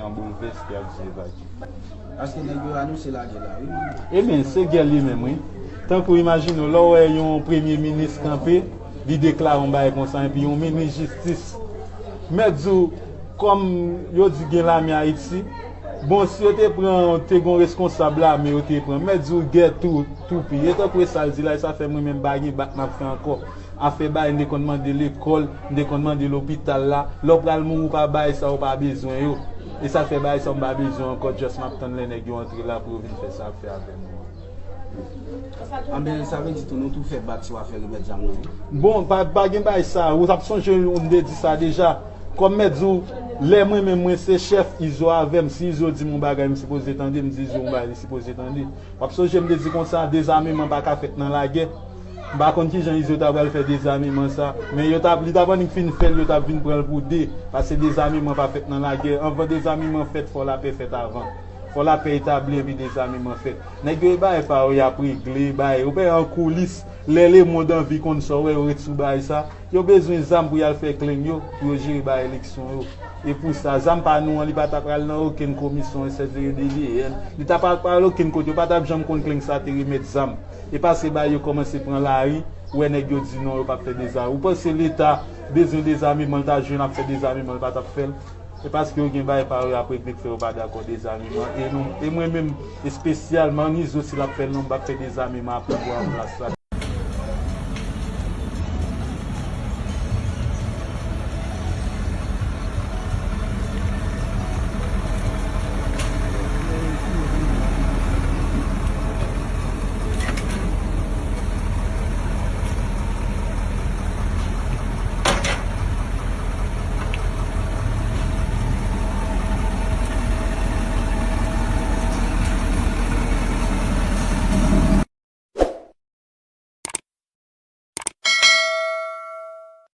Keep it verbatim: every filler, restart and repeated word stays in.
An boulvès ki ap di evakye. Paske nèg yo anonse lagè la, wi. Ebyen, se gè li menm, wi. Tankou imajine w, lè w wè yon premye minis kanpe, li deklare yon bagay konsa, epi yon minis jistis. Mèt di w, kòm yo di gen lame Ayiti, bon, si yo te pran, te gon reskonsab lame, yo te pran. Mèt di w gè tou, tou pi. E tankou e sa l di la, e sa fè mwen menm pa gen bak m ap fè ankò. Afè bagay, m te konn mande lekòl, m te konn mande lopital la. Lè w pral mouri, w pa bay sa, w pa bezwen yo. E sa fè bagay sa, m pa bezwen ankò, just m ap tann lè nèg yo antre la pou yo vin fè sa y ap fè avè m. Anben, sa vle di tou, nou tou fè bak sou afè remèt zam nan, wi. Bon, pa, pa gen bagay sa, ou t ap sonje, m te di sa deja. Kòm mèt di w, lè mwen menm, mwen se chèf, Izo avè m. Si Izo di m yon bagay, m sipoze tande, m di Izo yon bagay, li sipoze tande. W ap sonje m te di konsa, dezameman pa ka fèt nan lagè. M pa konn kijan Izo ta pral fè dezameman sa, men yo t ap, li t ap annik fin fè l, yo t ap vin pran l pou de, paske dezameman pa fèt nan lagè. Anvan dezameman fèt, fò lapè fèt avan. Fò lapè etabli epi dezameman fèt. Nèg yo e bagay pa yo y ap regle, bagay yo pè an koulis. Lè lemonn anvi konn sa w wè yo ret sou bagay sa. Yo bezwen zam pou y al fè kleng yo, pou yo jere bagay eleksyon yo. E pou sa, zam pa nou an, li pa ta pral nan okenn komisyon, et cetera, D D N. Li ta pa pral okenn kote, yo pa t ap janm konn kleng sa te remèt zam. E paske bagay yo kòmanse pran lari, ou wè nèg yo di non, yo p ap fè dezameman. Ou panse Leta bezwen dezameman, l ta jwenn ap fè dezameman, l pa t ap fè l? E paske yo gen bagay pa yo y ap regle k fè yo pa dakò dezameman. E nou, e mwen menm, espesyalman, Izo, si l ap fè l non, m p ap fè dezameman a pouvwa an plas la.